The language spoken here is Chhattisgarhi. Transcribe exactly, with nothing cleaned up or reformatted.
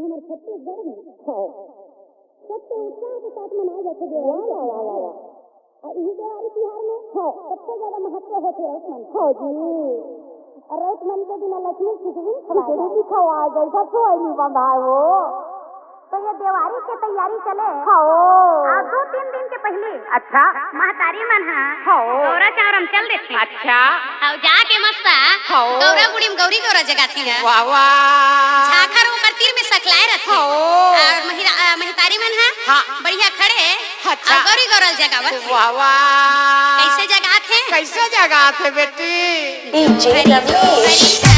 हमर छत्तीसगढ़ में सबसे उत्साह के साथ मनाए जाथे देवारी। वाह, वाह, वाह, वाह। अउ इही देवारी तिहार में सबसे ज्यादा महत्व होथे रउत मन। हाँ जी। अउ रउत मन के बिना लक्ष्मी खिचड़ी खवाए खिचड़ी जाए। भी खवाए जाए, सब सोई नहीं बंधाए हो। तो ये देवारी के तैयारी चले। हाँ। अउ दो तीन दिन के पहले अच्छा। महतारी मन ह हाँ। गौरा चांवर म चल देथे। अच्छा। अउ जाके मस्त हाँ। गौरा गुड़ी म गौरी गौरा जगाथे ह। वाह, वाह। झाखर ओकर तीर में सकलाए रथे। हाँ। अउ महिला, अ, महतारी मन ह हाँ। बढ़िया खड़े अच्छा। अउ गौरी गौरा ल जगावत हे। वाह, वाह। कैसे जगात हे? कैसे जगात हे बेटी? DJ रमेश।